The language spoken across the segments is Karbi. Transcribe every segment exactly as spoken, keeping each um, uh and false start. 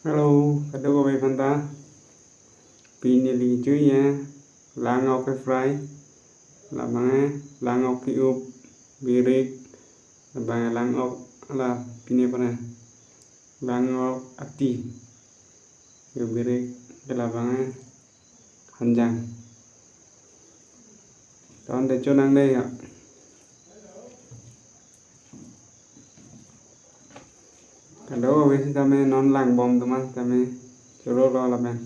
Hello, kadokave aphanta. Pini neli kecho-i ya, langok ke-fry, labang ke langok ke-up, birik, labang ke langok, la pini apa na? Langok ati. Yo birik, ke labang ke hanjang. Ton te chonang dei ya. Kadokave sitame non langbom atum an sitame choro lo lapen.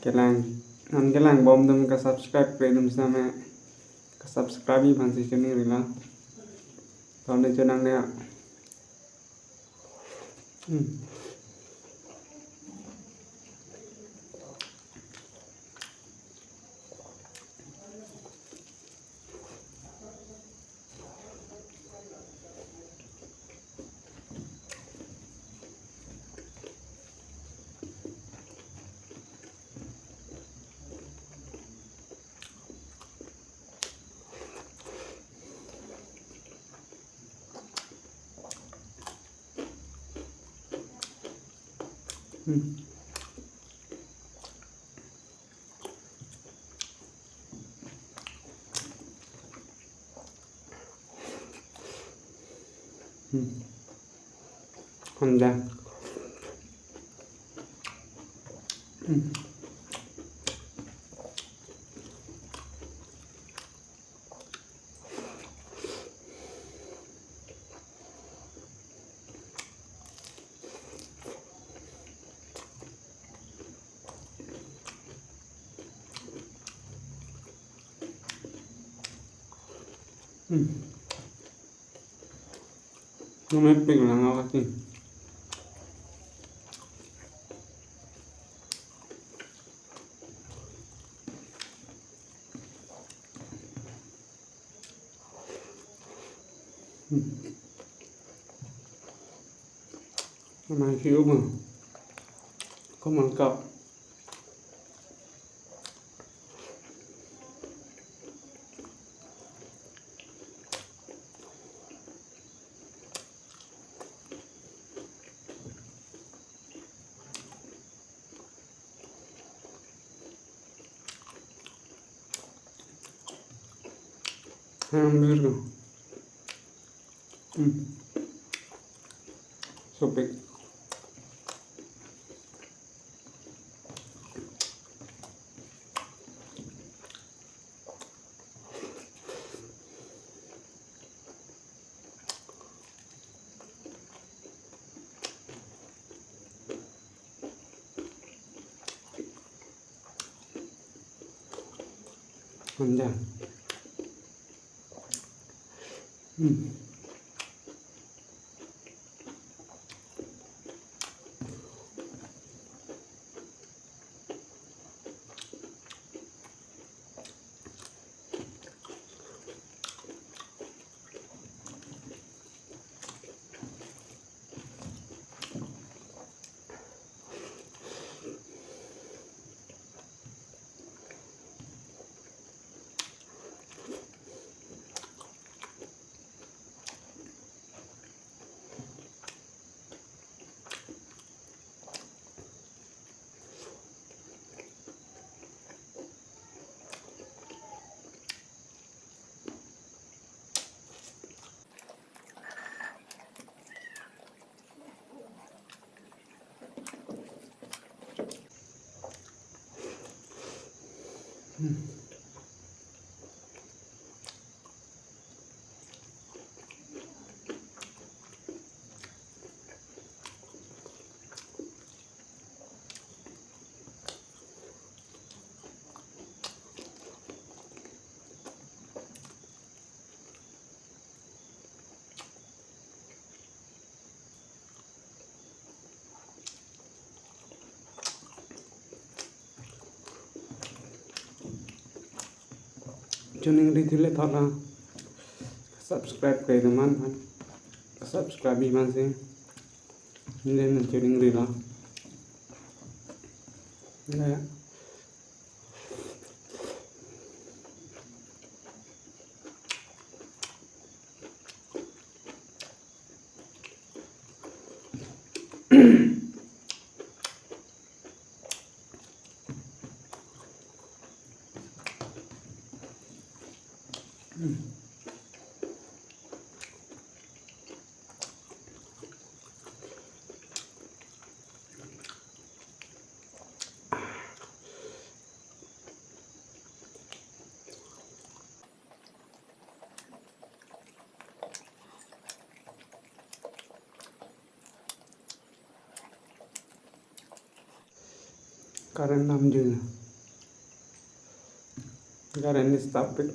Kelang, non kelangbom atum ke-subscribe kre atum sitame ke-subscribe-ji aphansi choningrilo. Ton te chonang dei ya. Hmm. Hmm. Hmm. Hanjang. Hmm. Hmm. Numepik lang ako kasi. Hmm. Naman si Uma. Ako mangkap. Hamburger. Hmm. Sopik. Hanjang. Hmm. Choningri thile thola subscribe kre teman man. Subscribe-ji mansi. Neli nangchoningrilo. Ya. Current namjui na. Current stop it.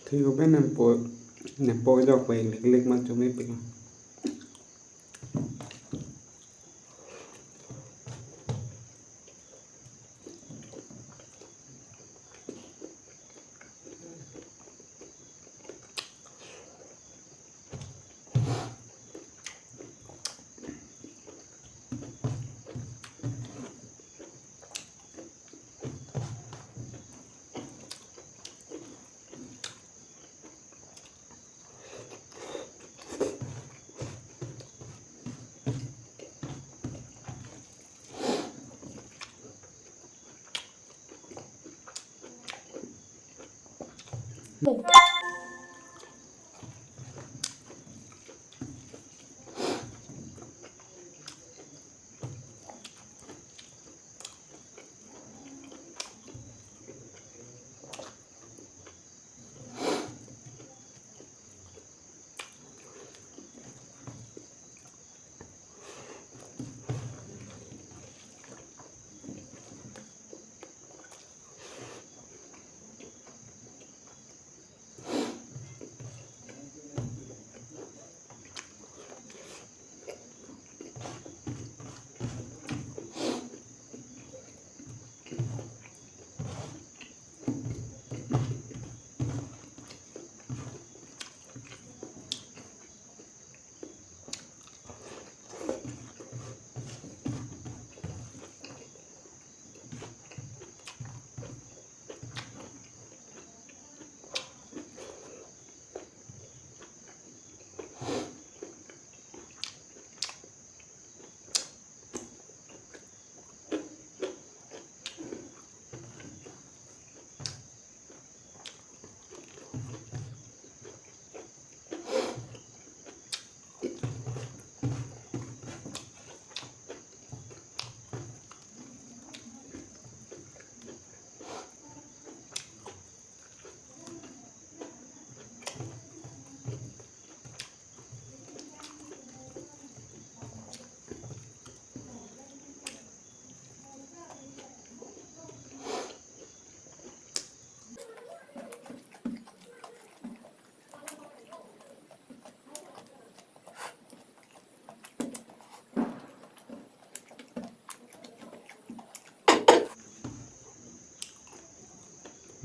Thik ko pen nempo, nempo jok pen liklik ma chumi pik.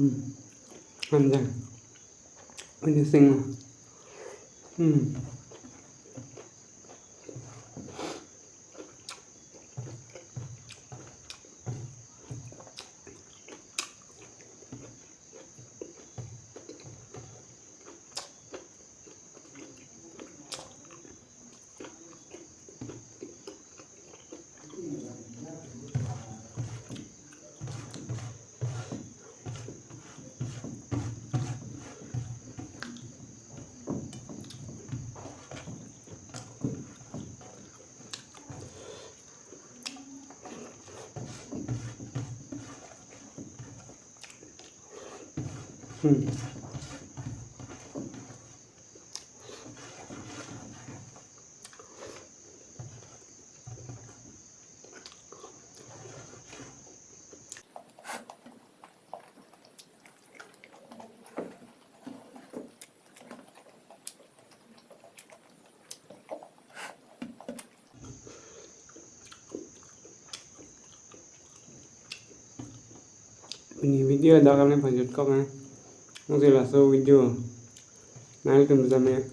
Hmm. Anjang. Ini sing. Hmm. Hmm. Pini video dak kali pajut kok eh. Mungkin laso video. Nangtum same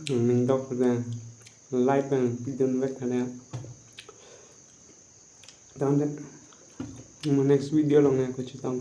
ningdok sa like dan pidun vek kada. Tangte. Mo next video along ne kachetong.